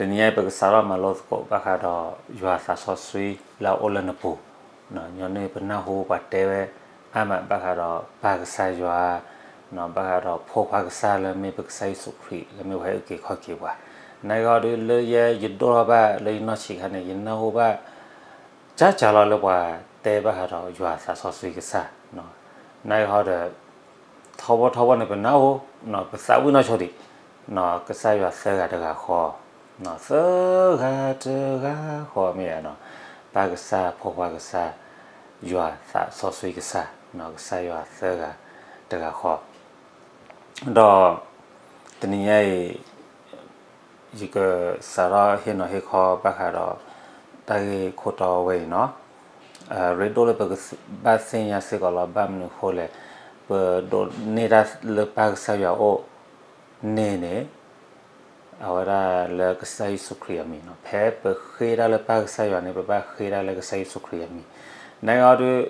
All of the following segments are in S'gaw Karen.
တနံၤအံၤ ပကစးထီၣ်မၤလိသကိးဘၣ်ဃးဒီး ယွၤသးစီဆှံလၢအအိၣ်လၢနပူၤ, ညီနုၢ်ပနၢ်ဟူပှၤတဲဝဲအါမးဘၣ်ဃးဒီးပၢ်ကစၢ်ယွၤ, ဘၣ်ဃးဒီးဖိခွါကစၢ်လၢမ့ၢ်ပကစၢ်ယ့ၣ်ၡူးခရံာ် လၢမ့ၢ်ပှၤဟဲအုၣ်က့ၤခီၣ်က့ၤပှၤ, နာ်က့ဟီဒုးလၢယဲယဒိၣ်ထီၣ်ဘၣ်လၢယနီၢ်ဆံးခါန့ၣ် ယနၢ်ဟူဘၣ် ကၢ်ကၢ်လီၤလၢပှၤတဲဘၣ်ဃးဒီးယွၤသးစီဆှံကစၢ်, နာ်က့ဟီဒီး ထီဘိထီဘိန့ၣ် ပနၢ်ဟူ, ပသးဝံၣ်နီၢ်ဆိဒံး, ကစၢ်ယွၤသၢဂၤတဂၤဃီ, သၢဂၤတဂၤဃီမ့ၢ်ဧါနီၤ, ပၢ်ကစၢ် ဖိခွါကစၢ်, ယွၤသးစီဆှံကစၢ်, ကစၢ်ယွၤသၢဂၤတဂၤဃီ. ဒီး တနံၤညါအံၤ ယကစးထီၣ်ဟ့ၣ်နီၤဟ့ၣ်ခီဘၣ်ဃးဒီး တၢ်ဂ့ၢ်ခိၣ်တီဝဲအံၤနီၤ, ရ့ဒိၣ်လၢပကဘၣ်သ့ၣ်ညါစ့ၢ်ကီးလီၤ. ဘၣ်မနုၤအဃိလဲၣ်, ပဒိးန့ၢ်တၢ်လၢပၢ်ကစၢ်ယွၤအအိၣ်န့ၢ်န့ၣ် အဝဲဒၣ်လၢကစၢ်ယ့ၣ်ၡူးခရံာ်အမံၤနီၤ. ဖဲပဃ့တၢ်လၢပၢ်ကစၢ်ယွၤန့ၣ် ပဘၣ်ဃ့တၢ်လၢကစၢ်ယ့ၣ်ၡူးခရံာ်အမံၤ, နာ်က့ဟီဒုး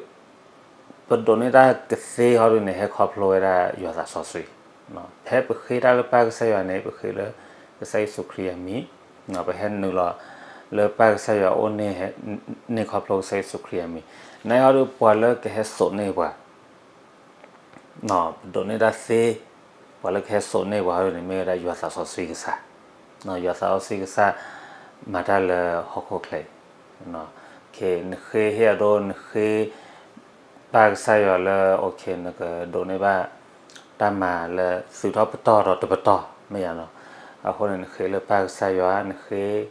ပဒိးန့ၢ်တၢ်ကသ့ဟီဒုးန့ၣ် ဟဲခီဖျိဝဲဒၣ်ယွၤသးစီဆှံ. ဖဲပဃ့တၢ်လၢပၢ်ကစၢ်ယွၤန့ၣ် ပဃ့လၢကစၢ်ယ့ၣ်ၡူးခရံာ်အမံၤ, ပဟဲနုာ်လီၤလၢပၢ်ကစၢ်ယွၤအအိၣ်န့ၢ် န့ၢ်ခီဖျိကစၢ်ယ့ၣ်ၡူးခရံာ်အမံၤ, နာ်က့ဟီဒုး ပှၤလၢကဟဲစိာ်န့ၢ်ပှၤ ပဒိးန့ၢ်တၢ်သ့, ပှၤလၢကဟဲစိာ်န့ၢ်ပှၤဟီဒုးန့ၣ် မ့ၢ်ဝဲဒၣ်ယွၤသးစီဆှံကစၢ်, ယွၤသးစီဆှံကစၢ် မၤတၢ်လၢဟီၣ်ခိၣ်ချၢအံၤ, နဃ့ဟ့ၣ်အဒိ နဃ့ ပၢ်ကစၢ်ယွၤလၢ နကဒိးန့ၢ်ဘၣ် တၢ်မၤလၢသုးထီၣ်ပတီၢ်ဒီးတပတီၢ် မ့ၢ်ယၤနီၤ, အဃိန့ၣ် နဃ့လၢပၢ်ကစၢ်ယွၤ နဃ့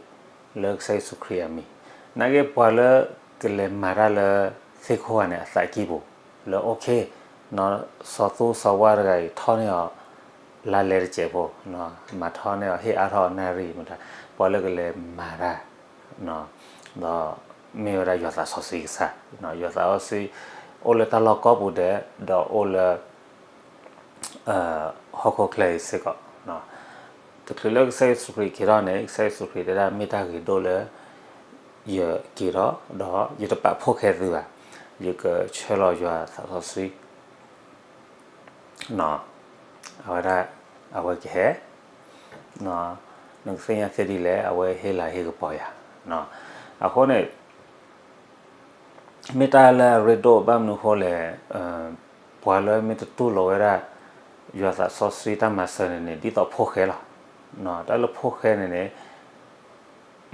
လၢကစၢ်ယ့ၣ်ၡူးခရံာ်အမံၤ, နာ်က့ပှၤလၢကလဲၤမၤတၢ်လၢသ့ၣ်ခိၣ်ဂၤန့ၣ် အသးကံၢ်ပူၤ လၢ okay စီၤသူစီၤဝါတဂၤအံၤ ထီၣ်န့ၢ်အီၤ လါလဲတစဲးဖိ, မၤထီၣ်န့ၢ်အီၤ ဟ့ၣ်အါထီၣ်အီၤနၣ်ရံၣ်မတၤ, ပှၤလၢကလဲၤမၤတၢ် ဒီးမ့ၢ်ဝဲဒၣ်ယွၤသးစီဆှံကစၢ်, ယွၤသးစီဆှံ အိၣ်လၢတၢ်လီၢ်ကိးပူၤဒဲး ဒီးအိၣ်လၢ ဟီၣ်ခိၣ်ချၢအံၤစ့ၢ်ကီး, တချုးလၢကစၢ်ယ့ၣ်ၡူးခရံာ်က့ၤထီၣ်န့ၣ် ကစၢ်ယ့ၣ်ၡူးခရံာ်တဲဒၣ် မ့ၢ်တၢ်ဂ့ၤဒိၣ်လၢ ယက့ၤထီၣ် ဒီးယတပာ်ဖှိၣ်ဃဲသုဘၣ်, ယကဆှၢလီၤယွၤသးစီဆှံ အဝဲဒၣ် အဝဲကဟဲ နကသ့ၣ်ညါသ့ဒ်လဲၣ်, အဝဲဟ့ၣ်လၤဟ့ၣ်ကပီၤယၤ, အဃိန့ၣ် မ့ၢ်တၢ်လၢအရ့ဒိၣ်ဘၣ်မနုၤအဃိလဲၣ်, ပှၤလၢမ့ၢ်တတူၢ်လိာ်ဝဲဒၣ် ယွၤသးစီဆှံတၢ်မၤစၢၤန့ၣ်န့ၣ် ဒ်သိးဖှိၣ်ဃဲလီၤ. တၢ်လၢဖှိၣ်ဃဲန့ၣ်န့ၣ်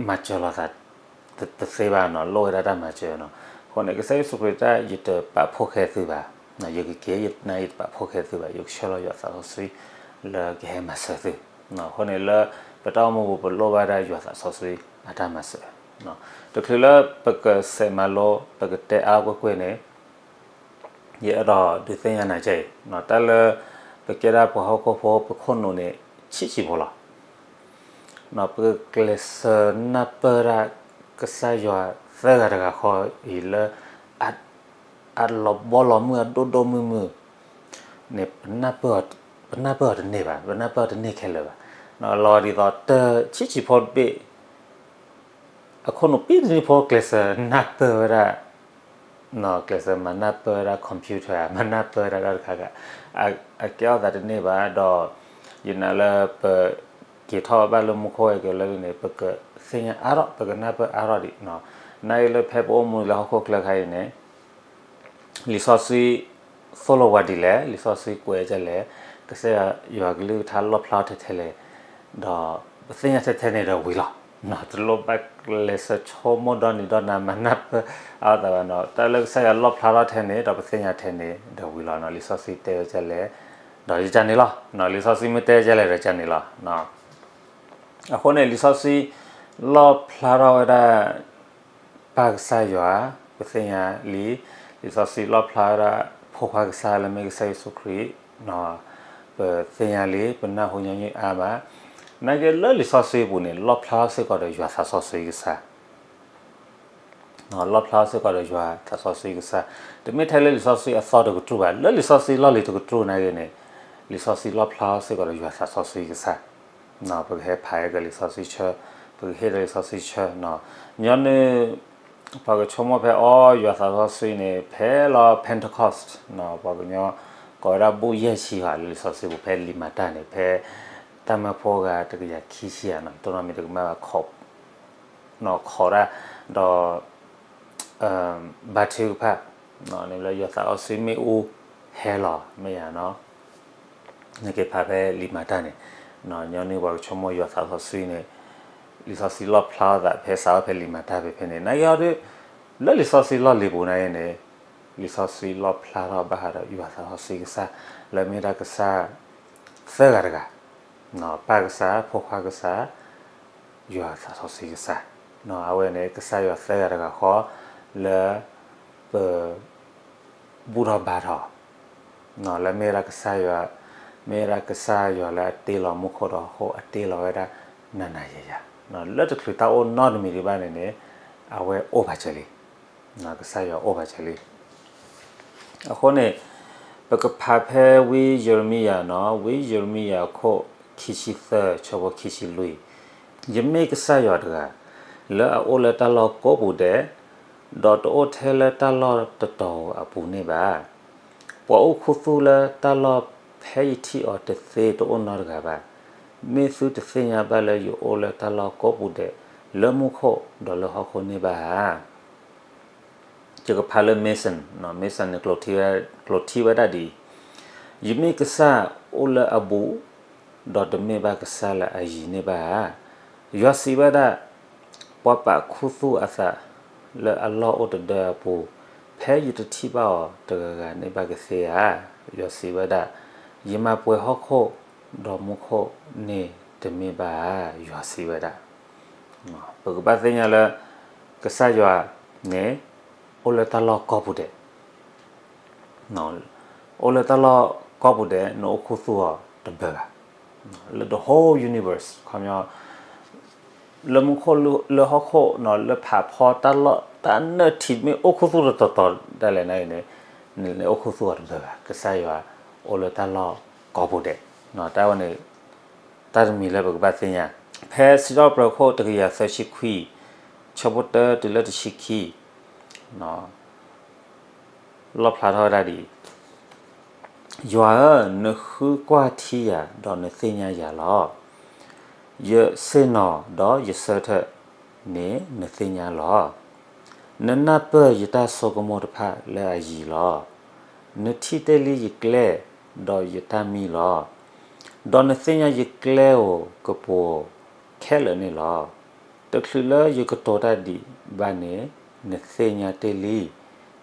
မၤစၢၤလိာ်သး တသ့ဘၣ်နီၤ, လိၣ်ဝဲဒၣ်တၢ်မၤစၢၤနီၤ. အဃိန့ၣ် ကစၢ်ယ့ၣ်ၡူးခရံာ်တၢ် ယတပာ်ဖှိၣ်ဃဲသုဘၣ်, ယကက့ၤ ယတနာ် ယတပာ်ဖှိၣ်ဃဲသုဘၣ်, ယကဆှၢလီၤယွၤသးစီဆှံ လၢကဟဲမၤစၢၤသု. အဃိန့ၣ်လၢ ပတၢ်အိၣ်မူပူၤ ပလိၣ်ဘၣ်ဒၣ်ယွၤသးစီဆှံအတၢ်မၤစၢၤ, တချုးလၢပကစဲးမၤလိ ပကတဲအါကွ့ၢ်ကွ့ၢ်န့ၣ် ယအဲၣ်ဒိးဒုးသ့ၣ်ညါနၤကဲအံၤ, တၢ်လၢ ပကဲဒၣ်ပှၤဟီၣ်ခိၣ်ဖိ ပခိၣ်နူာ်န့ၣ် ဆံးဆံးဖိလီၤ. ပကကျဲးစၢးနၢ်ပၢၢ်ဒၣ်ကစၢ်ယွၤသၢဂၤတဂၤဃီအံၤလၢ အလီၤဘီလီၤမုၢ် အဒိၣ်ဒိၣ်မုၢ်မုၢ်န့ၣ် ပနၢ်ပၢၢ်အီၤတန့ၢ်ဘၣ်, ပနၢ်ပၢၢ်အီၤတန့ၢ်ခဲလၢာ်ဘၣ်. လီၤဒ်သိးတဆံးဆံးဖိတဘ့ၣ် အခိၣ်နူာ်ပံတနံၣ်ဖိ ကျဲးစၢးနၢ်ပၢၢ်ဝဲဒၣ် ကျဲးစၢးမၤနၢ်ပၢၢ်ဝဲဒၣ် computer မၤနၢ်ပၢၢ်ဝဲဒၣ်တၢ်တခါခါ, အကဲထီၣ်သးတန့ၢ်ဘၣ်ဒီး ယနာ်လၢပက့ၤထီၣ်ဘၣ်လၢမူခိၣ်ဝဲက့ၤလၢန့ၣ် ပကသ့ၣ်ညါအါထီၣ် ပကနၢ်ပၢၢ်အါထီၣ်ဒံး. နာ်အံၤလၢဖဲပအိၣ်မူလၢဟီၣ်ခိၣ်ချၢခါအံၤန့ၣ် လံာ်စီဆှံသိၣ်လိဝဲဒ်လဲၣ်, လံာ်စီဆှံကွဲးဒ်လဲၣ်, ကစၢ်ယွၤကလုၢ်ကထါလီၣ်ဖျါထီၣ်ထဲထဲလဲၣ်, ဒီးပသ့ၣ်ညါထဲထဲန့ၣ်ဒီးဝံၤလီၤ. တလိၣ်ဘၣ်ကျဲးစၢးဆိကမိၣ်ဒီနံၤဒီနၤ မၤနၢ်ပၢၢ်အါထီၣ်သးဘၣ်နီၤ. တၢ်လၢကစၢ်ယွၤလီၣ်ဖျါထီၣ်ထဲန့ၣ် ဒီးပသ့ၣ်ညါထဲန့ၣ်ဒီးဝံၤလီၤ. လံာ်စီဆှံတဲဝဲဒ်လဲၣ် ဒီးယကန့ၣ်လီၤ. လံာ်စီဆှံမ့ၢ်တဲဒ်လဲၣ်ဒီးကန့ၣ်လီၤ. အဃိန့ၣ် လံာ်စီဆှံလီၣ်ဖျါထီၣ်ဝဲဒၣ် ပၢ်ကစၢ်ယွၤ, ပသ့ၣ်ညါလံ, လံာ်စီဆှံလီၣ်ဖျါဝဲဒၣ် ဖိခွါကစၢ်လၢမ့ၢ်ကစၢ်ယ့ၣ်ၡူးခရံာ်, ပသ့ၣ်ညါလံ, ပနၢ်ဟူညီနုၢ်အါမး, နာ်က့လၢလံာ်စီဆှံအပူၤန့ၣ် လီၣ်ဖျါစ့ၢ်ကီးဒီးယွၤသးစီဆှံကစၢ် လီၣ်ဖျါစ့ၢ်ကီးဒီးယွၤသးစီဆှံကစၢ်, တမ့ၢ်ထဲလၢလံာ်စီဆှံအသီတကတြူၢ်ဘၣ်, လၢလံာ်စီဆှံလီၢ်လံၤတကတြူၢ်နာ်က့န့ၣ်, လံာ်စီဆှံလီၣ်ဖျါစ့ၢ်ကီးဒီးယွၤသးစီဆှံကစၢ်, ပကဟဲဖးအီၤက့ၤလံာ်စီဆှံဆၢ, ပကဟ့ၣ်ဒီးလံာ်စီဆှံဆၢ, ညီနုၢ် ပှၤကဆိကမိၣ်ဖဲအီၤ ယွၤသးစီဆှံန့ၣ် ဖဲလီၤ Pentecost, ပှၤကညီကိးဝဲဒၣ်ဘူၣ်ယဲၢ်ဆံဘၣ်လၢလံာ်စီဆှံပူၤ ဖဲလံာ်မၤတၢ်န့ၣ် ဖဲ တၢ်မၢဖိအဂၤတကယၤခံဆံယၤနီၤ, တိၢ်နီၣ်မ့ၢ်တကမၣ်ဘၣ် ခိးတၢ်, ဒီး ဘါထုကဖၣ်, န့ၣ်လၢယွၤသးစီဆှံမ့ၣ်အူဟဲလီၤ မ့ၢ်ယၤနီၤ, နက့ၤဖးဖဲလံာ်မၤတၢ်န့ၣ်, ညီနုၢ်ပှၤကဆိကမိၣ်ယွၤသးစီဆှံန့ၣ်, လံာ်စီဆှံလီၣ်ဖျါထီၣ်သးဖဲစးထီၣ်ဖဲလံာ်မၤတၢ်ဖဲဖဲန့ၣ်, နာ်က့အီၤဒုး, လၢလံာ်စီဆှံလီၢ်လံၤပူၤနာ်က့န့ၣ်, လံာ်စီဆှံလီၣ်ဖျါထီၣ်ဘၣ်ဃးဒီးယွၤသးစီဆှံကစၢ်, လၢမ့ၢ်ဒၣ်ကစၢ် သၢဂၤတဂၤ, ပၢ်ကစၢ်, ဖိခွါကစၢ်, ယွၤသးစီဆှံကစၢ်, အဝဲန့ၣ် ကစၢ်ယွၤသၢဂၤတဂၤဃီ, လၢ ပ ဘူၣ်ထီၣ်ဘါထီၣ်, လၢမ့ၢ်ဝဲဒၣ်ကစၢ်ယွၤ, မ့ၢ်ဝဲဒၣ်ကစၢ်ယွၤလၢအတ့လီၤမူခိၣ်ဒီးဟီၣ်ခိၣ် အတ့လီၤဝဲဒၣ်နၤနၤယၤယၤ, လၢတချုးတၢ်အိၣ်နီတမံၤဒံးဘၣ်န့ၣ်န့ၣ်, အဝဲအိၣ်ဘၣ်စၢၤလံ, ကစၢ်ယွၤအိၣ်ဘၣ်စၢၤလံ. အဃိန့ၣ်, ပကဖးဖဲဝံယံးရမံယၤနီၤ, ဝံယံးရမံယၤအခိၣ်ခံဆံသၢ ဆၢဖိခံဆံလွံၢ်, ယမ့ၢ်ကစၢ်ယွၤတဂၤ, လၢအအိၣ်လၢတၢ်လီၢ်ကိးပူၤဒဲး, ဒီးတအိၣ်ထဲလၢတၢ်လီၢ်တတီၤဧိၤအပူၤန့ၣ်ဘၣ်. ပှၤအိၣ်ခူသူၣ်လၢတၢ်လီၢ်ဖဲယထံၣ်အီၤတသ့တအိၣ်နီတဂၤဘၣ်. မ့ၢ်သုတသ့ၣ်ညါဘၣ်လၢယအိၣ်လၢတၢ်လီၢ်ကိးပူၤဒဲး, လၢမူခိၣ်ဒီးလၢဟီၣ်ခိၣ်န့ၣ်ဘၣ်ဧါ. ယကဖးလၢ Mason, Mason န့ၣ် ကျိာ်ထံဝဲဒၣ်ဒ်အံၤ, ယမ့ၢ်ကစၢ်အိၣ်လၢအဘူး, ဒီးတမ့ၢ်ဘၣ်ကစၢ်လၢအယံၤန့ၣ်ဘၣ်ဧါ. ယွၤစံးဝဲဒၣ်, ပှၤပာ်ခူသူၣ်အသးလၢအလီၢ်အိၣ်တဒၢအပူၤ, ဖဲယတထံၣ်ဘၣ်အီၤတဂၤဂၤန့ၣ်ဘၣ်ကသ့ဧါ. ယွၤစံးဝဲဒၣ်, ယမၤပှဲၤဟီၣ်ခိၣ်ဒီးမူခိၣ်န့ၣ်တမ့ၢ်ဘၣ်ဧါ, ယွၤစံးဝဲဒၣ်. ပကဘၣ်သ့ၣ်ညါလၢ ကစၢ်ယွၤန့ၣ် အိၣ်လၢတၢ်လီၢ်ကိးပူၤဒဲး, အိၣ်လၢတၢ်လီၢ်ကိးပူၤဒဲး နအိၣ်ခူသူၣ်အီၤတဘၢဘၣ်. လၢ the whole universe ခီပညီ လၢမူခိၣ်လၢဟီၣ်ခိၣ် လၢဖးဖီတၢ်လီၢ်တၢ်နၢၣ်ထံး မ့ၢ်အိၣ်ခူသူၣ်တတီၤတီၤဒၣ်လဲာ်န့ၣ်, နအိၣ်ခူသူၣ်အီၤတဘၢဘၣ်. ကစၢ်ယွၤအိၣ်လၢတၢ်လီၢ်ကိးပူၤဒဲး. တၢ်ဝဲန့ၣ် တၢ်တမံၤလၢပကဘၣ်သ့ၣ်ညါ, ဖဲစံးထီၣ်ပတြၢၤခိၣ်တကယၤသၢဆံခွံ ဆၢဖိတၢတုၤလၢတဆံခံ လီၣ်ဖျါထီၣ်ဝဲဒၣ်ဒ်အံၤ, ယွၤဧၢ, နဃုကွၢ်ထံယၤ ဒီးနသ့ၣ်ညါယၤလီၤ. ယဆ့ၣ်နီၤဒီးယဆၢထၢၣ်န့ၣ်နသ့ၣ်ညါလီၤ. နနၢ်ပၢၢ်ယတၢ်ဆိကမိၣ်တဖၣ်လၢအယံၤလီၤ. နထံၣ်တ့ၢ်လံယကျဲ ဒီးယတၢ်မံလီၤ. ဒီးနသ့ၣ်ညါယကျဲဧိၤကပူၤဧိၤခဲလၢာ်န့ၣ်လီၤ. တချုးလၢယကတိၤတၢ်ဒံးဘၣ်န့ၣ်, နသ့ၣ်ညါတ့ၢ်လံ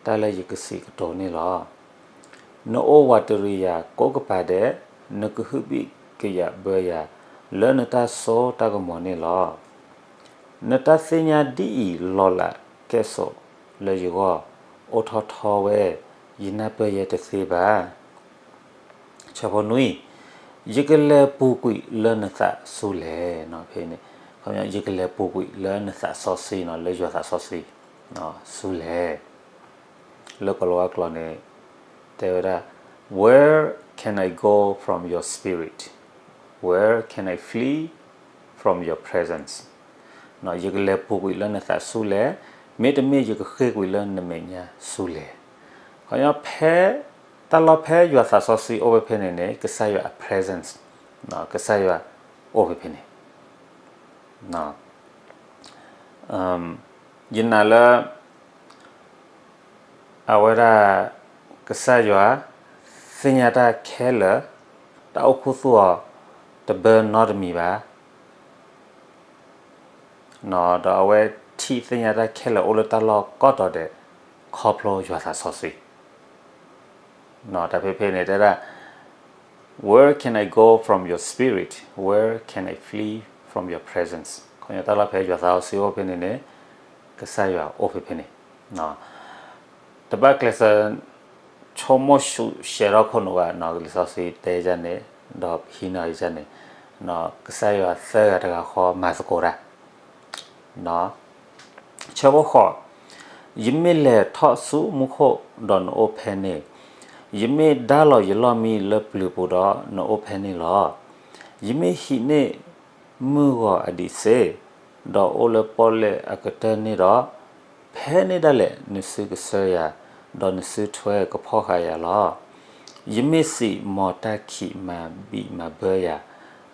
တၢ်လၢယကစံးကတိၤန့ၣ်လီၤ. နအိၣ်ဝးတရံးယၤကိးကပၤဒဲး, နကဟုဘံၣ်ကယာ်ဘၢယၤ လၢနတၢ်စိတၢ်ကမီၤန့ၣ်လီၤ. နတၢ်သ့ၣ်ညါဒ်အံၤလီၤလးကဲၣ်ဆိးလၢယဂီၢ်, အိးထီၣ်ထီဝဲ ယနၢ်ပၢၢ်ယဲတသ့ဘၣ်. ဆၢဖိနွံ, ယကလဲၤပူၤကွံာ်လၢနသးဆူလဲၣ်. ဖဲန့ၣ် ယကလဲၤပူၤကွံာ်လၢနသးစီဆှံနီၤ, လၢယွၤသးစီဆှံ ဆူလဲၣ်. လၢကီၤလၤဝါကျိာ်န့ၣ် တဲဝဲဒၣ်, Where can I go from your spirit? Where can I flee from your presence? ယကလဲၤပူၤကွံာ်လၢနသးဆူလဲၣ်, မ့တမ့ၢ်ယကဃ့ၢ်ကွံာ်လၢနမဲာ်ညါဆူလဲၣ်. ခီပညီဖဲ တၢ်လီၢ်ဖဲယွၤသးစီဆှံအိၣ်ဖဲဖဲန့ၣ်န့ၣ် ကစၢ်ယွၤအ presence, ကစၢ်ယွၤအိၣ်ဖဲဖဲန့ၣ်. ယနာ်လၢ အဝဲဒၣ် ကစၢ်ယွၤ သ့ၣ်ညါတၢ်ခဲလၢာ်, တၢ်အိၣ်ခူသူၣ်အီၤ တဘၢနီတမံၤဘၣ်. ဒီးအဝဲထံၣ်သ့ၣ်ညါတၢ်ခဲလၢာ်အိၣ်လၢတၢ်လီၢ်ကိးတီၤဒဲး ခီဖျိယွၤသးစီဆှံ. တၢ်ဖဲဖဲန့ၣ်တဲဒၣ်, Where can I go from your spirit? Where can I flee from your presence? ခီပညီတၢ်လီၢ်ဖဲယွၤသးစီဆှံအိၣ်ဖဲန့ၣ်န့ၣ် ကစၢ်ယွၤအိၣ်ဖဲဖဲန့ၣ်. တဘၣ်ကျဲးစၢး ဆိကမိၣ်ဆူၣ်ရှဲထီၣ်ခိၣ်နူာ်ဘၣ်, လံာ်စီဆှံတဲယၤန့ၣ်, ဒီးပဟံးန့ၢ်ယၤန့ၣ်, ကစၢ်ယွၤသၢဂၤတဂၤဃီမၤသကိးတၢ်. ဆၢဖိဃိး, ယမ့ၢ်လဲၤထီၣ်ဆူမူခိၣ်ဒီးနအိၣ်ဖဲန့ၣ်, ယမ့ၢ်ဒါလီၤယလီၢ်မံလၢပျုၤပူၤဒီးနအိၣ်ဖဲန့ၣ်လီၤ. ယမ့ၢ်ဟံးန့ၢ်မုၢ်ဂီၤအဒံးစ့, ဒီးအိၣ်လၢပီၣ်လဲၣ်အကတၢၢ်န့ၣ်ဒီး, ဖဲန့ၣ်ဒၣ်လဲာ်နစုကဆၢယၤ, ဒီးနစုထွဲကဖီၣ်ဃာ်ယၤလီၤ. ယမ့ၢ်စံး, မ်တၢ်ခံးမၤဘံးမၤဘၢယၤ,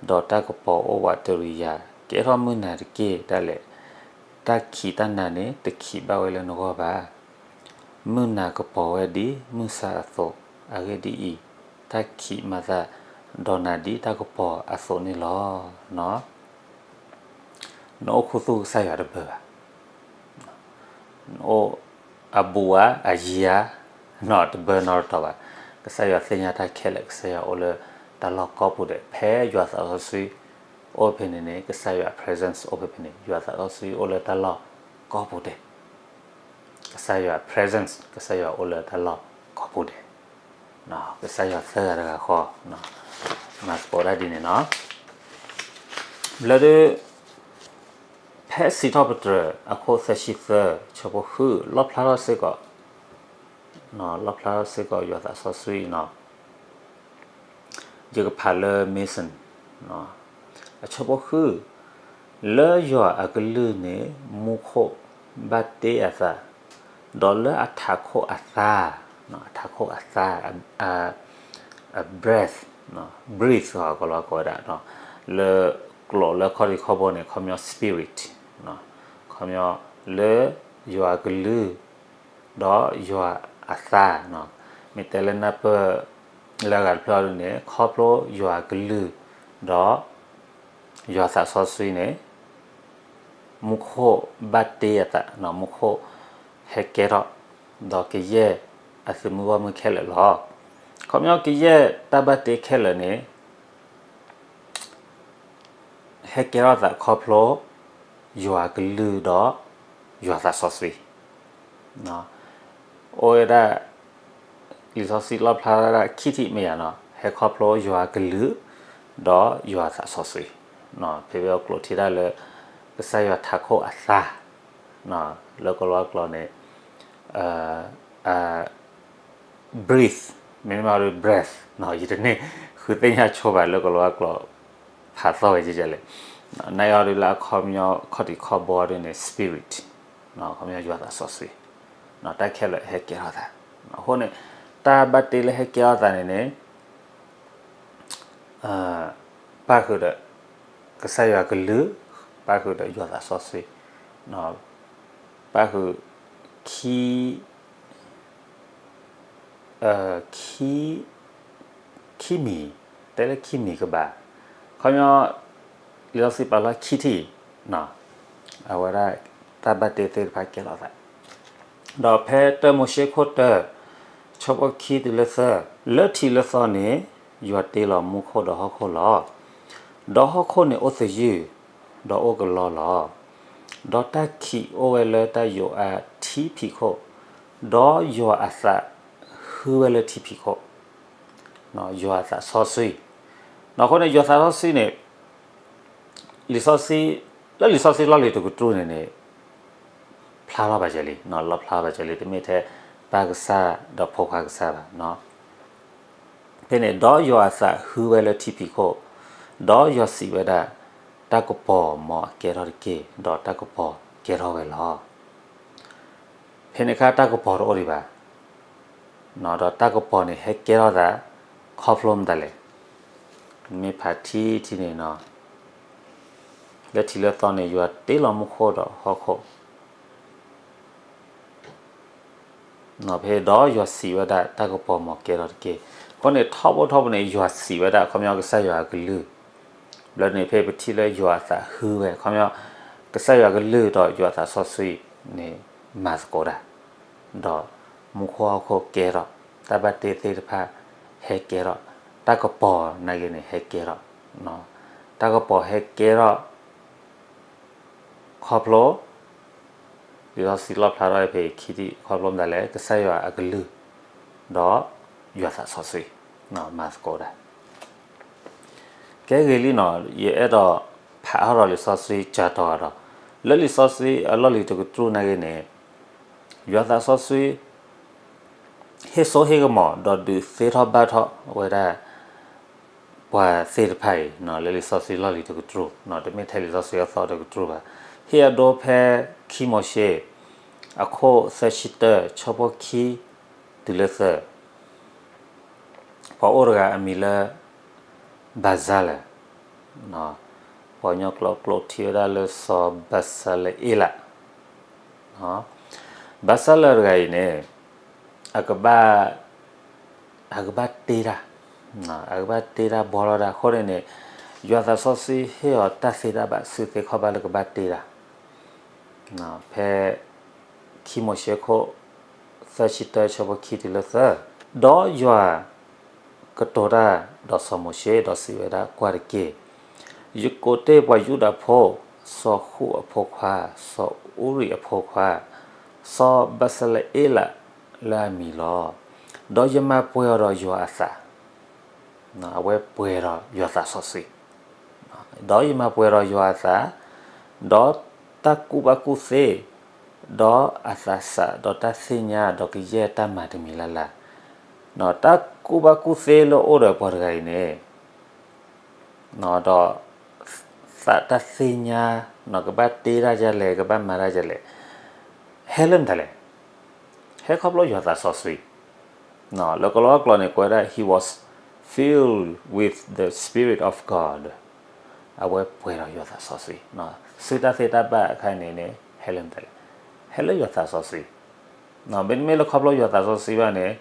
ဒီးတၢ်ကပီၤအိၣ်ဝးတရံးယၤ, ကဲထီၣ်မုၢ်နၤတက့ၢ်ဒၣ်လဲာ်, တၢ်ခံးတၢ်နၤန့ၣ် တခံးဘၣ်ဝဲလၢနဂီၢ်ဘၣ်. မုၢ်နၤကပီၤဝဲဒ်မုၢ်ဆါအသိး, အဂ့ၢ်ဒ်အံၤ, တၢ်ခံးမၤသးဒီးနၤဒ်တၢ်ကပီၤအသိးန့ၣ်လီၤ. နအိၣ်ခူသူၣ်ကစၢ်ယွၤတဘၢဘၣ်. နအိၣ်အဘူးဧါ, အယံၤဧါ, နတဘၢနီတတီၤဘၣ်. ကစၢ်ယွၤသ့ၣ်ညါတၢ်ခဲလၢာ်, ကစၢ်ယွၤအိၣ်လၢတၢ်လီၢ်ကိးပူၤဒဲး, ဖဲယွၤသးစီဆှံအိၣ်ဖဲန့ၣ်န့ၣ်, ကစၢ်ယွၤ presence အိၣ်ဖဲဖဲန့ၣ်, ယွၤသးစီဆှံအိၣ်လၢတၢ်လီၢ်ကိးပူၤဒဲး. ကစၢ်ယွၤ presence, ကစၢ်ယွၤအိၣ်လၢတၢ်လီၢ်ကိးပူၤဒဲး. ကစၢ်ယွၤသၢဂၤတဂၤဃီ, မၤသကိးတၢ်ဒ်န့ၣ်နီၤ. ဘျၢဒုး ဖဲစံးထီၣ်ပတြၢၤ အခိၣ်သၢဆံသၢ ဆၢဖိဃု လီၣ်ဖျါထီၣ်စ့ၢ်ကီး, လီၣ်ဖျါထီၣ်စ့ၢ်ကီးယွၤသးစီဆှံနီၤ. ယကဖးလၢ Mason, အဆၢဖိဃု, လၢယွၤအကလုၢ်န့ၣ် မူခိၣ်ဘၣ်တ့အသး, ဒီးလၢအထးခိၣ်အသါ, အထးခိၣ်အသါ, အ breath, breathe ကလီၤကိးဝဲဒၣ်, လၢကျိာ်လၢခီၣ်ထံးခီၣ်ဘိန့ၣ် ခီပညီ spirit, ခီပညီ လၢယွၤအကလုၢ် ဒီးယွၤအသါ, မ့ၢ်တဲလၢနၢ်ပၢၢ်လၢအဂၤတဖျၢၣ်အီၤဒ်န့ၣ် ခီဖျိယွၤအကလုၢ် ဒီးယွၤသးစီဆှံန့ၣ် မူခိၣ်ဘၣ်တ့အသး, မူခိၣ်ဟဲကဲထီၣ်, ဒီးကယဲၢ်အသုးမုၢ်ဂီၢ်မုၢ်ခဲလၢာ်လီၤ. ခီပညီကယဲၢ်တၢ်ဘၣ်တ့ခဲလၢာ်န့ၣ် ဟဲကဲထီၣ်သးခီဖျိ ယွၤကလုၢ်ဒီး ယွၤသးစီဆှံ, အိၣ်ဝဲဒၣ် လံာ်စီဆှံလီၣ်ဖျါဝဲဒၣ်ခံထံၣ်မ့ၢ်ဧါနီၤ, ဟဲခီဖျိယွၤကလုၢ် ဒီးယွၤသးစီဆှံ, ဖဲဖဲအကျိာ်ထံၣ်ဒၣ်လၢ ကစၢ်ယွၤထးခိၣ်အသါ, လၢကလီကလီန့ၣ် breathe, မ့မ့ၢ်အီၤဒ် breath, ယတန့ၢ်ဃုသ့ၣ်ညါဆိဘၣ်လၢကလီကလီ ဖးသီၣ်ဝဲကဲလဲၣ်, နအီၤဒ်လၢအခီပညီခီၣ်ထံးခီၣ်ဘိအီၤဒ်န့ၣ် spirit, ခီပညီယွၤသးစီဆှံ, တၢ်ခဲလၢာ်ဟဲကဲထီၣ်သး, အဃိန့ၣ် တၢ်ဘၣ်တ့လၢဟဲကဲထီၣ်သးန့ၣ်န့ၣ် ပၣ်ဃုာ်ဒီး ကစၢ်ယွၤကလုၢ်, ပၣ်ဃုာ်ဒီးယွၤသးစီဆှံ, ပၣ်ဃုာ် ခံ ခံ ခံမံၤ, တဲလၢခံမံၤကဘၣ်, ခီပညီ လံာ်စီဆှံပာ်လီၤခံထံၣ်, အဝဲဒၣ်တၢ်ဘၣ်တ့သ့ၣ်တဖၣ်ကဲထီၣ်သး, ဒီးဖဲတၢမိၤၡ့ခိၣ်တၢ ဆၢဖိခံတုၤလၢသၢ, လၢထံးလၢသီန့ၣ် ယွၤတ့လီၤမူခိၣ်ဒီးဟီၣ်ခိၣ်လီၤ. ဒီးဟီၣ်ခိၣ်န့ၣ်အိၣ်သယုၢ်, ဒီးအိၣ်ကလီလီၤ. ဒီးတၢ်ခံးအိၣ်ဝဲလၢတၢ်ယိးအါထံဖံးခိၣ်, ဒီးယွၤအသးဟူဝဲလၢထံဖံးခိၣ်, ယွၤအသးစီဆှံ, အဃိန့ၣ် ယွၤသးစီဆှံန့ၣ် လံာ်စီဆှံ, လၢလံာ်စီဆှံလီၢ်လံၤတကတြူၢ်န့ၣ်န့ၣ် ဖျါလီၤဘၣ်ကလံ, လီၣ်ဖျါဘၣ်ကလံ, တမ့ၢ်ထဲပၢ်ကစၢ်ဒီးဖိခွါကစၢ်ဘၣ်. ဖဲန့ၣ် ဒီးယွၤအသးဟူဝဲလၢထံဖံးခိၣ်, ဒီးယွၤစံးဝဲဒၣ်, တၢ်ကပီၤမ်အကဲထီၣ်တက့ၢ်, ဒီးတၢ်ကပီၤကဲထီၣ်ဝဲလီၤ. ဖဲန့ၣ်အခါတၢ်ကပီၤတအိၣ်ဒံးဘၣ်, ဒီးတၢ်ကပီၤန့ၣ်ဟဲကဲထီၣ်သး ခီဖျိမတၤလဲၣ်. မ့ၢ်ဖးထံထံန့ၣ်နီၤ, လၢထံးလၢသီန့ၣ် ယွၤတ့လီၤမူခိၣ်ဒီးဟီၣ်ခိၣ်, ဖဲဒီးယွၤစံးဝဲဒၣ် တၢ်ကပီၤမ်ကဲထီၣ်တက့ၢ်. အဃိန့ၣ် ထီဘိထီဘိန့ၣ် ယွၤစံးဝဲဒၣ် ခီပညီကစၢ်ယွၤအကလုၢ်, ဘျီန့ၣ်ဖဲပထံၣ်လၢယွၤအသးဟူဝဲ ခီပညီ ကစၢ်ယွၤအကလုၢ်ဒီးယွၤအသးစီဆှံန့ၣ် မၤသကိးတၢ်, ဒီးမူခိၣ်ဟီၣ်ခိၣ်ကဲထီၣ်, တၢ်ဘၣ်တ့သ့ၣ်တဖၣ်ဟဲကဲထီၣ်, တၢ်ကပီၤနာ်က့န့ၣ်ဟဲကဲထီၣ်, တၢ်ကပီၤဟဲကဲထီၣ် ခီဖျိ လံာ်စီဆှံလီၣ်ဖျါထီၣ်ဖဲခံထံၣ် ခီဖျိမတၤလဲၣ် ကစၢ်ယွၤအကလုၢ်, ဒီးယွၤသးစီဆှံ, မၤသကိးတၢ်. ကဲဂ့ၤလံနီၤ, ယအဲၣ်ဒိးဖးထီၣ်ဒီးလံာ်စီဆှံကၢ်တီၤဒီး, လၢလံာ်စီဆှံအလီၢ်လံၤတကတြူၢ်နာ်က့န့ၣ်, ယွၤသးစီဆှံ ဟ့ၣ်စိဟ့ၣ်ကမီၤ ဒီးဒုးသ့ထီၣ်ဘၣ်ထီၣ်ဝဲဒၣ် ပှၤသ့ၣ်တဖၣ်အံၤ လၢလံာ်စီဆှံလီၢ်လံၤတကတြူၢ်, တမ့ၢ်ထဲလံာ်စီဆှံအသီတကတြူၢ်ဘၣ်. ဟ့ၣ်အဒိဖဲခံမိၤၡ့ အခိၣ်သၢဆံတၢ ဆၢဖိခံတုၤလၢသၢ, ပှၤအိၣ်တဂၤအမံၤလၢ ဘၤစၤလဲၣ်, ပှၤကညီကျိာ်ကျိာ်ထံၣ်ဝဲဒၣ်လၢစီၤဘၣ်စၤလအ့လး, ဘၣ်စၤလတဂၤအံၤန့ၣ် အကဘၣ် အကဘၣ်တ့တၢ်, အကဘၣ်တ့တၢ်ဘှီထီၣ်တၢ်အဃိန့ၣ်န့ၣ် ယွၤသးစီဆှံဟ့ၣ်အီၤတၢ်သ့တၢ်ဘၣ် စုသ့ခီၣ်ဘၣ်လၢကဘၣ်တ့တၢ်, ဖဲ ခံမိၤၡ့ခိၣ် သၢဆံတၢ ဆၢဖိခံတုၤလၢသၢ, ဒီးယွၤ ကတိၤတၢ်ဒီးစီၤမိၤၡ့ ဒီးစံးဝဲဒၣ်, ကွၢ်တက့ၢ်, ယကိးတ့ၢ်ပှၤယူဒၤဖိ, စီၤဃူၣ်အဖိခွါ, စီၤအူရံၣ်အဖိခွါ, စီၤဘၣ်စၤလအ့လးလၢအမံၤလီၤ. ဒီးယမၤပှဲၤအီၤဒီးယွၤအသး, အဝဲပှဲၤဒီးယွၤသးစီဆှံ ဒီးယမၤပှဲၤဒီးယွၤအသး, ဒီးတၢ်ကူၣ်ဘၣ်ကူၣ်သ့, ဒီးအသးစၢ်, ဒီးတၢ်သ့ၣ်ညါ, ဒီးကယဲၢ်တၢ်မၤတမံၤလၢ်လၢ်, တၢ်ကူၣ်ဘၣ်ကူၣ်သ့လၢအိၣ်ဒီးပှၤတဂၤအံၤန့ၣ်, ဒီး သးတၢ်သ့ၣ်ညါ, ကဘၣ်တ့တၢ်ဒ်လဲၣ်, ကဘၣ်မၤတၢ်ဒ်လဲၣ်, ဟဲလၢမတၤလဲၣ်, ဟဲခီဖျိယွၤသးစီဆှံ, လၢကလီကလီန့ၣ် ကွဲးဒၣ် he was filled with the Spirit of God, အဝဲပှဲၤဒီးယွၤသးစီဆှံ, စုတၢ်သ့တၢ်ဘၣ်အခါန့ၣ်န့ၣ် ဟဲလၢမတၤလဲၣ်, ဟဲလၢယွၤသးစီဆှံ, မ့တမ့ၢ်လၢခီဖျိယွၤသးစီဆှံဘၣ်န့ၣ်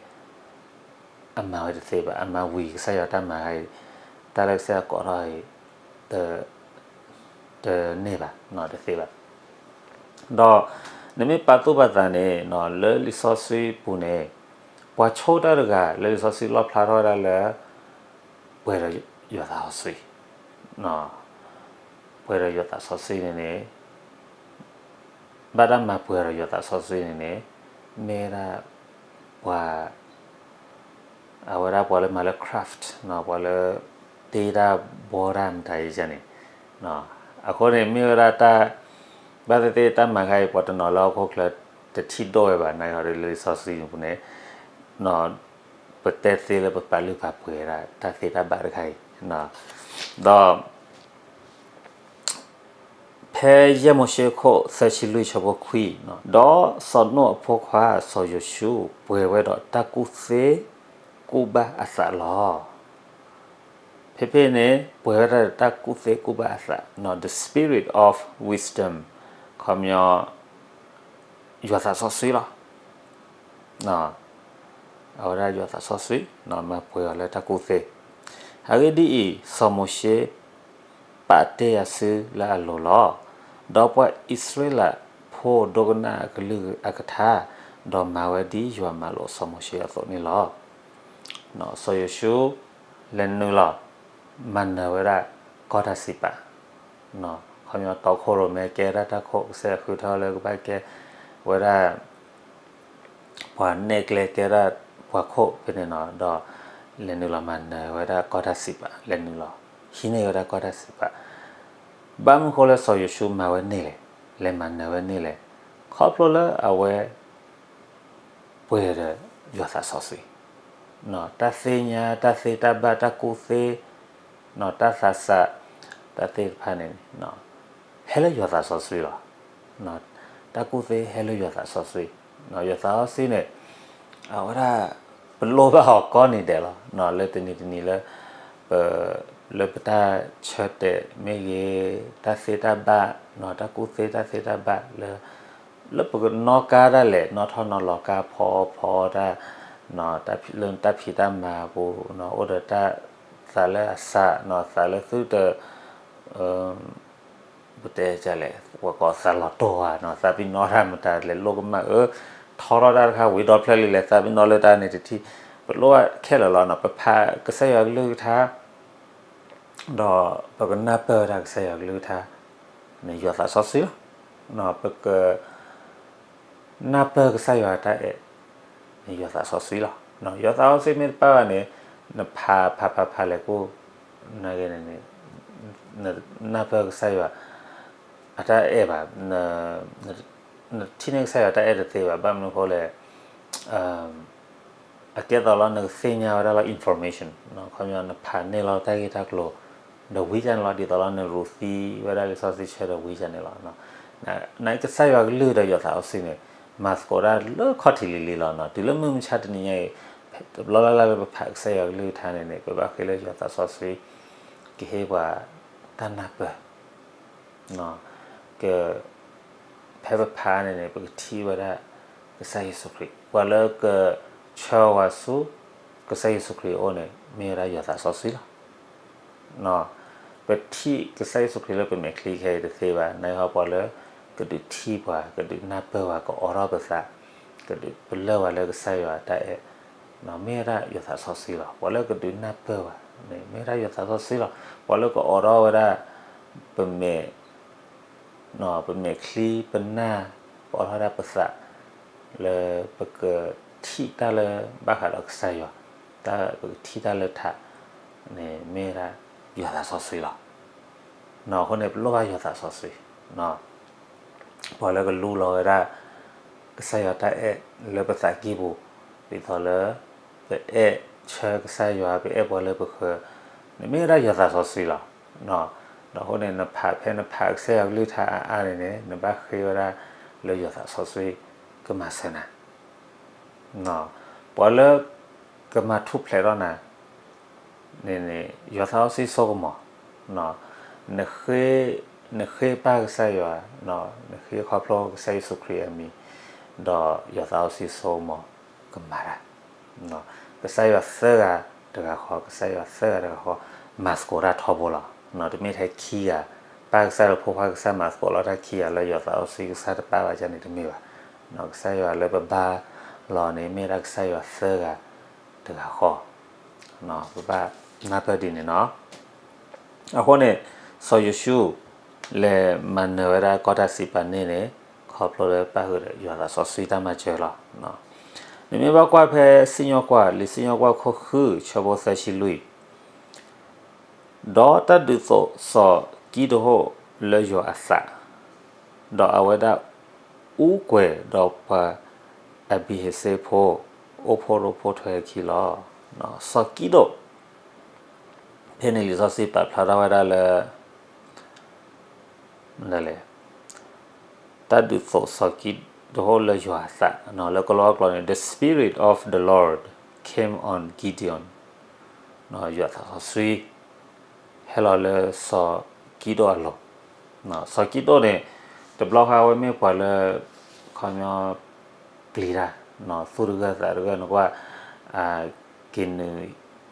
အမၤဝဲတသ့ဘၣ်, အမၤဝံၤကစၢ်ယွၤတၢ်မၤအံၤ, တၢ်လၢကစၢ်ယွၤကိးထီၣ်အံၤ, တန့ၢ်ဘၣ်, တသ့ဘၣ်. ဒီးနမ့ၢ်ပာ်သူၣ်ပာ်သးန့ၣ် လၢလံာ်စီဆှံပူၤန့ၣ် ပှၤဆိတၢ်တဂၤလၢလံာ်စီဆှံလီၣ်ဖျါထီၣ်ဝဲဒၣ်လၢ ပှဲၤဒီးယွၤသးစီဆှံ, ပှဲၤဒီးယွၤသးစီဆှံန့ၣ်န့ၣ် ဘၣ်တၢ်မၤပှဲၤဒီးယွၤသးစီဆှံန့ၣ်န့ၣ် မ့ၢ်ဝဲဒၣ်ပှၤ, အဝဲဒၣ်ပှၤလၢမၤလၢ craft, ပှၤလၢ တ့တၢ်ဘှီတၢ်မတၤအံၤန့ၣ်, အဃိန့ၣ်မ့ၢ်ဝဲဒၣ်တၢ်, ဘၣ်သ့ၣ်သ့ၣ်တၢ်မၤခါအံၤ ပှၤတနီၤလၢဟီၣ်ခိၣ်ချၢ တထံၣ်ဒိၣ်ဝဲဘၣ်, နာ်က့ဒီးလံာ်စီဆှံပူၤန့ၣ် ပတဲသ့လၢပပာ်လုၢ်ပာ်ပှ့ၤဒၣ် တၢ်သ့တၢ်ဘၣ်တခါအံၤ, ဒီး ဖဲယဲၢ်မိၤၡ့ခိၣ် သၢဆံလွံၢ်ဆၢဖိခွံ, ဒီးစီၤနိၣ်အဖိခွါစီၤယိၤၡူ ပှဲၤဝဲဒီးတၢ်ကူၣ်သ့ကူၣ်ဘၣ်အသးလီၤ. ဖဲဖဲန့ၣ် ပှဲၤဝဲဒၣ်တၢ်ကူၣ်သ့ကူၣ်ဘၣ်အသး, the spirit of wisdom, ခီပညီ ယွၤသးစီဆှံလီၤ. အဝဲဒၣ်ယွၤသးစီဆှံ မၤပှဲၤအီၤလၢတၢ်ကူၣ်သ့. အဂ့ၢ်ဒ်အံၤ, စီၤမိၤၡ့ ပာ်တ့ၢ်အစုလၢအလိၤလီၤ. ဒီးပှၤအံၣ်စရ့လးဖိဒိကနၣ်အကလုၢ်အကထါ, ဒီးမၤဝဲဒ်ယွၤမၤလိာ်စီၤမိၤၡ့အသိးန့ၣ်လီၤ. စီၤယိၤၡူ လဲၤနုာ်လီၤ မၤနၢၤဝဲဒၣ်ကီၢ်တၢ်စံးပာ်, ခီပညီတီခိၣ်ရိၣ်မဲကဲဒၣ်တၢ်ခိၣ် ကစၢ်ယွၤဃုထၢလၢကဘၣ်ကဲဝဲဒၣ် ပှၤနဲၣ်ကျဲကဲဒၣ်ပှၤခိၣ်ဖဲန့ၣ်နီၤ, ဒီးလဲၤနုာ်လီၤမၤနၢၤဝဲဒၣ်ကီၢ်တၢ်စံးပာ်, လဲၤနုာ်လီၤ ဟံးန့ၢ်ဝဲဒၣ်ကီၢ်တၢ်စံးပာ်. ဘၣ်မနုၤဃိလၢစီၤယိၤၡူမၤဝဲန့ၣ်လဲၣ်, လဲၤမၤနၢၤဝဲန့ၣ်လဲၣ်, ခီဖျိလၢအဝဲ ပှဲၤဒီးယွၤသးစီဆှံ, တၢ်သ့ၣ်ညါ တၢ်သ့တၢ်ဘၣ် တၢ်ကူၣ်သ့, တၢ်သးစၢ်, တၢ်သ့ၣ်တဖၣ်န့ၣ် ဟဲလၢယွၤသးစီဆှံလီၤ. တၢ်ကူၣ်သ့ဟဲလၢယွၤသးစီဆှံ, ယွၤသးစီဆှံန့ၣ် အဝဲဒၣ် ပလိၣ်ဘၣ်အီၤကိးနံၤဒဲးလီၤ. လၢတနံၤတနံၤလၢ ပ လၢပတၢ်ဆၢတဲာ်မ့ၢ်ဂ့ၤ, တၢ်သ့တၢ်ဘၣ်, တၢ်ကူၣ်သ့တၢ်သ့တၢ်ဘၣ်လၢ လၢပကနီၣ်ကါဒၣ်လဲာ် နီၣ်ထီၣ်နီၣ်လီၤကါဖီဖီတၢ်, လၢတၢ်ဖံးတၢ်မၤအပူၤ, အိၣ်ဒီးတၢ်သးလၢအစး, သးလၢသုတ ပတဲလဲၣ်, ပှၤကိးသးလီၤတိၢ်ဧါ, သးပ့ၤနီၣ်တၢ်မတၤလဲၣ် လိၣ်ကမၣ်အၢ, ထီထီၣ်တၢ်တခါဝံၤဒီဖျၢၣ်လံလဲၣ် သးပ့ၤနီၣ်လၢတၢ်န့ၣ်တထံၣ်, ပလိၣ်ဘၣ်ခဲလၢာ်လီၤ. ပဖးကစၢ်ယွၤကလုၢ်ကထါ ဒီးပကနၢ်ပၢၢ်ဝဲဒၣ်ကစၢ်ယွၤကလုၢ်ကထါ န့ၣ်ယွၤသးစီဆှံလီၤ. ပက နၢ်ပၢၢ်ကစၢ်ယွၤအတၢ်အဲၣ် န့ၣ်ယွၤသးစီဆှံလီၤ. ယွၤသးစီဆှံမ့ၢ်တပၣ်ဘၣ်န့ၣ် နဖးဖးဖးဖးလဲၣ်ကိၣ် နဂ့ၢ်န့ၣ်န့ၣ် နနၢ်ပၢၢ်ကစၢ်ယွၤအတၢ်အဲၣ်ဘၣ်, နထံၣ်န့ၢ်ကစၢ်ယွၤတၢ်အဲၣ်တသ့ဘၣ်. ဘၣ်မနုၤအဃိလဲၣ်, အကဲသိးလီၤနကသ့ၣ်ညါဝဲဒၣ်လီၤ information, ခီပညီနဖးန့ၢ်လီၤတၢ်ဂ့ၢ်တၢ်ကျိၤ ဒီးဝံၤကန့ၣ်လီၤ. ဒ်သိးလီၤနရူးသံဝဲဒၣ်လံာ်စီဆှံဆၢဒီးဝံၤကန့ၣ်လီၤ. နကစၢ်ယွၤကလုၢ်ဒီးယွၤသးစီဆှံန့ၣ် မၤသကိးတၢ်လၢခီၣ်ထံးလံၤလံၤလီၤ. တုၤလၢမုၢ်မဆါတနံၤညါအံၤ တဘျီလၢ်လၢ်လၢပဖးကစၢ်ယွၤကလုၢ်ကထါန့ၣ်န့ၣ် ပဘၣ်ဃ့လၢယွၤသးစီဆှံ ကဟ့ၣ်ပှၤ တၢ်နၢ်ပၢၢ်, က ဖဲပဖးန့ၣ်န့ၣ် ပကထံၣ်ဝဲဒၣ် ကစၢ်ယ့ၣ်ၡူးခရံာ်, ပှၤလၢကဆှၢဝဲဆူ ကစၢ်ယ့ၣ်ၡူးခရံာ်အအိၣ်န့ၣ် မ့ၢ်ဝဲဒၣ်ယွၤသးစီဆှံလီၤ. ပထံၣ်ကစၢ်ယ့ၣ်ၡူးခရံာ်လၢပမဲာ်ချံခဲအံၤတသ့ဘၣ်, နာ်က့ဟီပှၤလၢ ကဒုးထံၣ်ပှၤ ကဒုးနၢ်ပၢၢ်ပှၤ ကအိးထီၣ်ပသး ကဒုးပလၢၢ်ပှၤလၢကစၢ်ယွၤတၢ်အဲၣ်, မ့ၢ်ဝဲဒၣ်ယွၤသးစီဆှံလီၤ. ပှၤလၢကဒုးနၢ်ပၢၢ်ပှၤန့ၣ် မ့ၢ်ဝဲဒၣ်ယွၤသးစီဆှံလီၤ. ပှၤလၢကအိးထီၣ်ဝဲဒၣ် ပမဲာ် ပမဲာ်ချံ ပနၢ်, ပအိးထီၣ်ဝဲဒၣ်ပသး လၢပကထံၣ်တၢ်လၢဘၣ်ဃးဒီးကစၢ်ယွၤ, တၢ်ပကထံၣ်တၢ်လၢထးန့ၣ် မ့ၢ်ဝဲဒၣ်ယွၤသးစီဆှံလီၤ. အဃိန့ၣ် ပလိၣ်ဘၣ်ယွၤသးစီဆှံ, ပှၤလၢကလူလီၤဝဲဒၣ် ကစၢ်ယွၤတၢ်အဲၣ်လၢပသးကံၢ်ပူၤ, ဒ်သိးလၢ ပအဲၣ်ဆၢကစၢ်ယွၤ ပအဲၣ်ပှၤလၢပဃၢၤန့ၣ် မ့ၢ်ဝဲဒၣ်ယွၤသးစီဆှံလီၤ. ဒီးအဃိန့ၣ် နဖးဖဲနဖးကစၢ်ယွၤကလုၢ်ကထါအါအါန့ၣ်န့ၣ် နဘၣ်ဃ့ဝဲဒၣ်လၢယွၤသးစီဆှံကမၤစၢၤနၤ ပှၤလၢ ကမၤထူၣ်ဖျဲးထီၣ်နၤန့ၣ်န့ၣ် ယွၤသးစီဆှံစိကမီၤ, နဃ့ နဃ့ပၢ်ကစၢ်ယွၤ, နဃ့ခီဖျိကစၢ်ယ့ၣ်ၡူးခရံာ်အမံၤ, ဒီးယွၤသးစီဆှံစိကမီၤကမၤတၢ်, ကစၢ်ယွၤသၢဂၤတဂၤဃီ, ကစၢ်ယွၤသၢဂၤတဂၤဃီ မၤသကိးတၢ်ထီဘိလီၤ. တမ့ၢ်ထဲခံဂၤ, ပၢ်ကစၢ်ဒီးဖိခွါကစၢ်မၤသကိးလီၤတၢ်ခံဂၤ လၢယွၤသးစီဆှံကစၢ်တပၣ်ဘၣ်န့ၣ်တမ့ၢ်ဘၣ်. ကစၢ်ယွၤလၢပဘါလီၤန့ၣ် မ့ၢ်ဝဲဒၣ်ကစၢ်ယွၤသၢဂၤတဂၤဃီ, ပဘၣ်နၢ်ပၢၢ်ဒ်န့ၣ်လီၤ. အဃိန့ၣ် စီၤယိၤၡူ လဲၤမၤနၢၤဝဲဒၣ်ကီၢ်တၢ်စံးပာ်န့ၣ်န့ၣ် ခီဖျိလၢပၣ်ဃုာ်ဒီးယွၤသးစီဆှံတၢ်မၤစၢၤလီၤ. နမ့ၢ်ဘၣ်ကွၢ်ဖဲစံၣ်ညီၣ်ကွီၢ်, လံာ်စံၣ်ညီၣ်ကွီၢ်ခိၣ်ဃု ဆၢဖိသၢဆံလွံၢ်, ဒီးတၢ်ဒုးသိးစီၤကံးဒဧိၣ်လၢယွၤအသး, ဒီးအဝဲဒၣ်အူကွဲၤဒီးပှၤအဘံၤဟ့းစ့ဖိ အိၣ်ဖှိၣ်ရိဖှိၣ်ထွဲအခံလီၤ. စီၤကံးဒဧိၣ် ဖဲန့ၣ်လံာ်စီဆှံပာ်ဖျါထီၣ်ဝဲဒၣ်လၢ လဲၣ် တၢ်ဒုးသိးစီၤကံးဒဧိၣ်လၢယွၤအသး, လၢကလီကလီန့ၣ် The Spirit of the Lord came on Gideon, ယွၤသးစီဆှံ ဟဲလီၤလၢစီၤကံးဒဧိၣ်အလိၤ, စီၤကံးဒဧိၣ်န့ၣ် တဘျီဃီအဝဲမ့ၢ်ပှၤလၢ ခီပညီ ပျံၤတၢ်, သူၣ်တဂၢၢ်သးတဂၢၢ် နကွၢ် က့ၤနုာ်ဟံး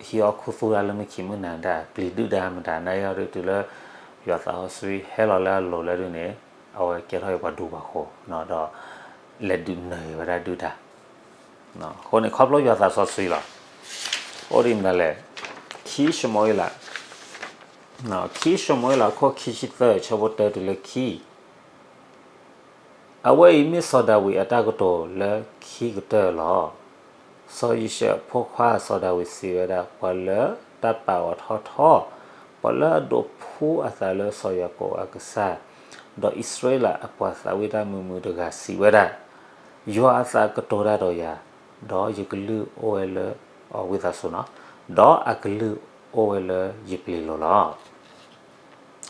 အီၣ်ခူသူၣ်တၢ်လၢမုၢ်ခံမုၢ်နၤတၢ် ပျံၤဒုၣ်ဒါမတၤ နာ်အံၤဒုးတုၤလၢ ယွၤသးစီဆှံဟဲလီၤလၢအလိၤလၢဒုန့ၣ် အဝဲကဲထီၣ်အံၤပှၤဒူပှၤဃိၤ ဒီး လဲၤဒုးနၢၤအံၤဝဲဒၣ်ဒုၣ်ဒါ, အဃိန့ၣ် ခီဖျိယွၤသးစီဆှံလီၤ. အိၣ်ဒ်မတၤလဲၣ်, ခံၡမူၤအ့လး, ခံၡမူၤအ့လး အခိၣ်ခံဆံသၢ ဆၢဖိတၢတုၤလၢခံ အဝဲအံၤမ့ၢ်စီၤဒၤဝံးအတၢ်ကတိၤလၢခံကတၢၢ်လီၤ. စီၤယံးၡဲးအဖိခွါစီၤဒၤဝံးစံးဝဲဒၣ်, ပှၤလၢတၢ်ပာ်အီၤထီၣ်ထီ, ပှၤလၢအဒိးဖှူအသးလၢစီၤယၤကိာ်အကစၢ်, ဒီးအံၣ်စရ့လးအပှၤသးဝံၣ်တၢ်မုာ်မုာ်တဂၤစံးဝဲဒၣ်, ယွၤအသးကတိၤတၢ်ဒီးယၤ, ဒီးယကလုၢ်အိၣ်ဝဲလၢ အဝံသးစူၤနီၤ, ဒီးအကလုၢ်အိၣ်ဝဲလၢယပျ့ၤလိၤလီ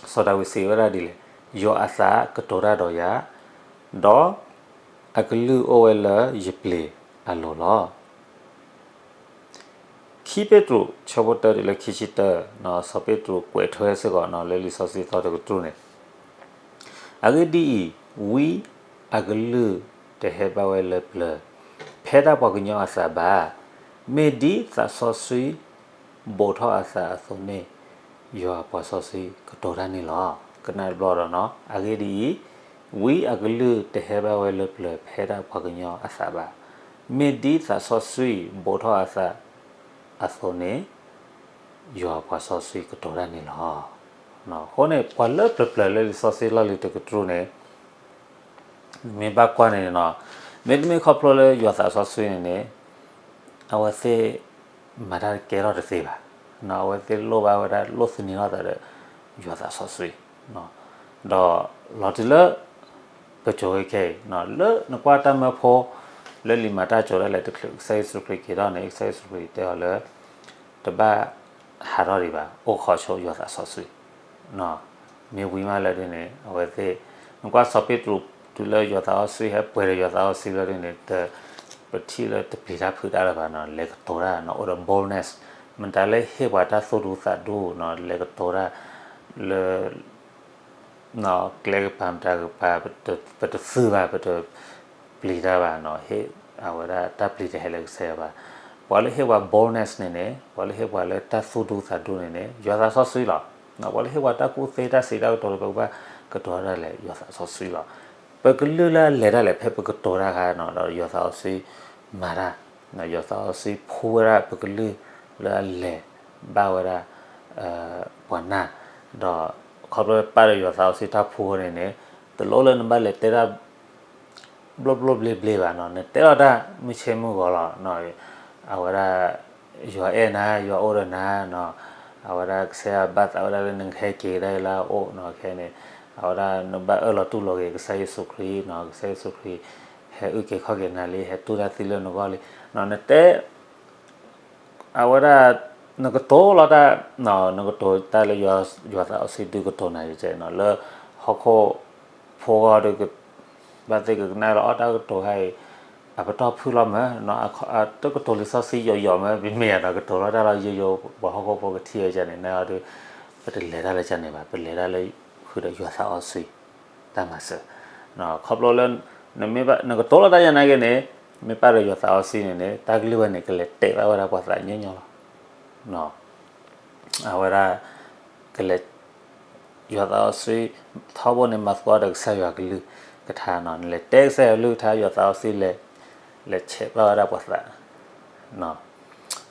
ၤ. စီၤဒၤဝံးစံးဝဲဒၣ်ဒ်လဲၣ်, ယွၤအသးကတိၤတၢ်ဒီးယၤ, ဒီးအကလုၢ်အိၣ်ဝဲလၢယပျ့ၤအလိၤလီၤ. ခံပ့းတရူး ဆၢဖိတၢတုၤလၢခံဆံတၢ, စီၤပ့းတရူးကွဲးထွဲစ့ၢ်ကီးလၢလံာ်စီဆှံသီတကတြူၢ်န့ၣ်, အဂ့ၢ်ဒ်အံၤ, ဝံအကလုၢ်တဟဲဘၣ်ဝဲလၢပျၢၤ ဖဲဒၣ်ပှၤကညီအသးဘၣ်. မ့ၢ်ဒ်သးစီဆှံ ဘိးထီၣ်အသးအသိးန့ၣ် ယွၤအပှၤစီဆှံကတိၤတၢ်န့ၣ်လီၤ. ကနၣ်တဘျီဒီးနီၤ, အဂ့ၢ်ဒ်အံၤ, ဝံအကလုၢ်တဟဲဘၣ်ဝဲလၢပျၢၤဖဲဒၣ်ပှၤကညီအသးဘၣ်. မ့ၢ်ဒ်သးစီဆှံဘိးထီၣ်အသးအသိးန့ၣ် ယွၤအပှၤစီဆှံကတိၤတၢ်န့ၣ်လီၤ. အဃိန့ၣ် ပှၤလၢပျၢၤပျၢၤလၢလံာ်စီဆှံလီၢ်လံၤတကတြူၢ်န့ၣ် မ့ၢ်ဘၣ်ကွၢ်န့ၣ်နီၤ, မ့တမ့ၢ်ခီဖျိလၢယွၤသးစီဆှံန့ၣ်န့ၣ် အဝဲသ့ၣ်မၤတၢ်တကဲထီၣ်တသ့ဘၣ်. အဝဲသ့ၣ်လိၣ်ဘၣ်ဝဲဒၣ် လိၣ်သန့ၤထီၣ်သးဒီးယွၤသးစီဆှံ, ဒီးလီၤတုၤလၢ ပစိၤဝဲခဲအံၤ လၢနကွၢ်တၢ်မၢဖိ လၢလံာ်မၤတၢ်စိၤဒၣ်လဲာ်တချုး ကစၢ်ယ့ၣ်ၡူးခရံာ်က့ၤထီၣ်န့ၣ် ကစၢ်ယ့ၣ်ၡူးခရံာ်တဲအီၤလၢ တဘၣ်ဟးထီၣ်ဒံးဘၣ်, အိၣ်ခိးဆိယွၤသးစီဆှံ မ့ၢ်ဝံၤမးလၢဒ်န့ၣ် အဝဲသ့ၣ် နကွၢ်စီၤပ့းတရူး တုၤလၢယွၤသးစီဆှံဟဲပှဲၤဒီးယွၤသးစီဆှံလၢဒ်န့ၣ် ပထံၣ်လၢတပျံၤတၢ်ဖုးတၢ်လၢၤဘၣ်နီၤ, လဲၤကတိၤတၢ်နီၤ, အိၣ်ဒီး boldness, မတၤလၢဟ့ၣ်ပှၤတၢ်သူၣ်ဒူသးဒူနီၤ, လဲၤကတိၤတၢ် လၢ ကျဲကပၤမတၤကပၤ ပတသုးဘၣ် ပတပျံၤတၢ်ဘၣ်နီၤ ဟ့ၣ်အဝဲဒၣ်တၢ်ပျံၤတဟဲလၢကစၢ်ယွၤဘၣ်. ပှၤလၢဟ့ၣ်ပှၤ boldness န့ၣ်န့ၣ် ပှၤလၢဟ့ၣ်ပှၤလၢတၢ်သူၣ်ဒူသးဒူန့ၣ်န့ၣ် ယွၤသးစီဆှံလီၤ. ပှၤလၢဟ့ၣ်ပှၤတၢ်ကူၣ်သ့တၢ်စံးတၢ်ကတိၤလၢပကဘၣ်ကတိၤတၢ်လဲၣ် ယွၤသးစီဆှံလီၤ. ပကလုၢ်လၢအလဲၤတၢ်လဲၣ် ဖဲပကတိၤတၢ်အခါနီၤ ဒီးယွၤသးစီဆှံမၤတၢ် ယွၤသးစီဆှံဖှူဝဲဒၣ်ပကလုၢ်လၢအလဲၤဘၣ်ဝဲဒၣ် ပှၤနၢ် ဒီးခီဖျိပာ်ဒီးယွၤသးစီဆှံတၢ်ဖှူဝဲန့ၣ်န့ၣ် တလိၣ်လၢနဘၣ်လဲၤတဲတၢ် ဘျိဘျိဘျ့ဘျ့ဘၣ်နီၤ နတဲလီၤတၢ်မုၢ်ဆ့မုၢ်ဂီၤလီၤ. အဝဲဒၣ် ယွၤအဲၣ်နၤ ယွၤအိၣ်ဒီးနၤနီၤ အဝဲဒၣ်ကစၢ်ယွၤဘၣ်သးဝဲဒၣ်လၢနကဟဲက့ၤဒၣ်လၢအအိၣ်နီၤ ခဲန့ၣ် အဝဲဒၣ်နဘၣ်အၢၣ်လီၤတူၢ်လိာ်က့ၤကစၢ်ယ့ၣ်ၡူးခရံာ်နီၤ ကစၢ်ယ့ၣ်ၡူးခရံာ် ဟဲအုၣ်က့ၤခီၣ်က့ၤနၤလံ ဟဲတူၢ်တၢ်သံလၢနဂီၢ်လံနီၤ နတဲ အဝဲဒၣ် နကတိၤလီၤတၢ် နကတိၤတၢ်လၢ ယွၤသးစီဆှံဒုးကတိၤနၤယဲနီၤ လၢဟီၣ်ခိၣ်ဖိဂီၢ်ဒီး ဘၣ်သ့ၣ်ကကနၣ်လီၤအီၣ်တၢ်ကတိၤခါအံၤ အပတီၢ်ဖုၣ်လီၤမၢ် တၢ်ကတိၤလံာ်စီဆှံယိာ်ယိာ်မၢ် ပမ့ၢ်ယၤဒီးကတိၤလီၤတၢ်လီၤယိာ်ယိာ် ပှၤဟီၣ်ခိၣ်ဖိကထံၣ်ဝဲန့ၣ် နဒီး ပတလဲၤတၢ်လၢကန့ၣ်ဘၣ် ပလဲၤတၢ်လၢဃုာ်ဒီးယွၤသးစီဆှံ တၢ်မၤစၢၤ ခီဖျိလၢ နမ့ၢ်ဘၣ် နကတိၤလီၤတၢ်ယဲနာ်က့န့ၣ် မ့ၢ်ပာ်ဒီးယွၤသးစီဆှံန့ၣ်န့ၣ် တၢ်ကလုၢ်ဝဲန့ၣ် ကလဲၤတဲာ်ဘၣ်ဝဲဒၣ်ပှၤသးညီညီလီၤ. အဝဲဒၣ် ကလဲၤ ယွၤသးစီဆှံ ထီဘိန့ၣ် မၤသကိးဒီးကစၢ်ယွၤကလုၢ်ကထါနီၤ နလဲၤတဲကစၢ်ယွၤကလုၢ်ကထါ ယွၤသးစီဆှံလဲၤ လဲၤဆဲးဘၣ်ဝဲဒၣ်ပှၤသး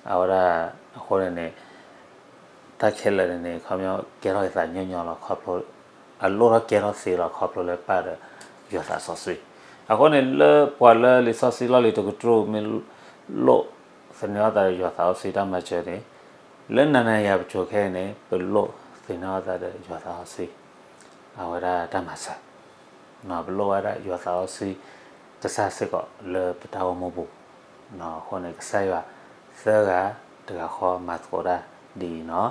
အဝဲဒၣ် အဃိန့ၣ်န့ၣ် တၢ်ခဲလၢာ်န့ၣ်န့ၣ် ခီပညီကဲထီၣ်က့ၤသးညီညီလီၤ ခီဖျိ အလိၣ်ထီၣ်ကဲထီၣ်သ့လီၤ ခီဖျိလၢပာ်ဒီး ယွၤသးစီဆှံ အဃိန့ၣ် လၢပှၤလၢလံာ်စီဆှံလီၢ်လံၤတကတြူၢ် မ့ၢ်လိၣ်သန့ၤအသးဒီးယွၤသးစီဆှံတၢ်မၤစၢၤန့ၣ် လၢနၤနၤယၤပစိၤခဲအံၤန့ၣ် ပလိၣ်သန့ၤအသးဒီးယွၤသးစီဆှံ အဝဲဒၣ်တၢ်မၤစၢၤ ပလိၣ်ဝဲဒၣ်ယွၤသးစီဆှံ ကစၢ်စ့ၢ်ကီးလၢပတၢ်အိၣ်မူပူၤ အဃိန့ၣ် ကစၢ်ယွၤသၢဂၤတဂၤဃီမၤသကိးတၢ်ဒ်အံၤနီၤ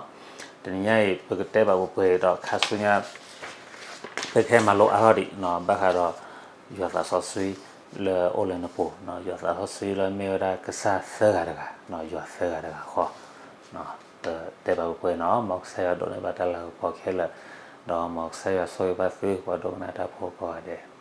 တနံၤညါအံၤ ပကတဲဘၣ်ပှဲၤပှဲၤဒီးခါဆူညါ ပကဟဲမၤလိအါထီၣ်ဒံးနီၤ ဘၣ်ဃးဒီး ယွၤသးစီဆှံလၢအိၣ်လၢနပူၤ ယွၤသးစီဆှံလၢမ့ၢ်ဝဲဒၣ်ကစၢ်သၢဂၤတဂၤ ယွၤသၢဂၤတဂၤဃီ ပတဲဘၣ်ပှဲၤပှဲၤနီၤ မ်ကစၢ်ယွၤဒိးန့ၢ်ဘၣ်တၢ်လၤကပီၤခဲလၢာ် ဒီးမ်ကစၢ်ယွၤဆိၣ်ဂ့ၤဘၣ်သုပှၤဒိကနၣ်တၢ်ဖိကိးဂၤဒဲး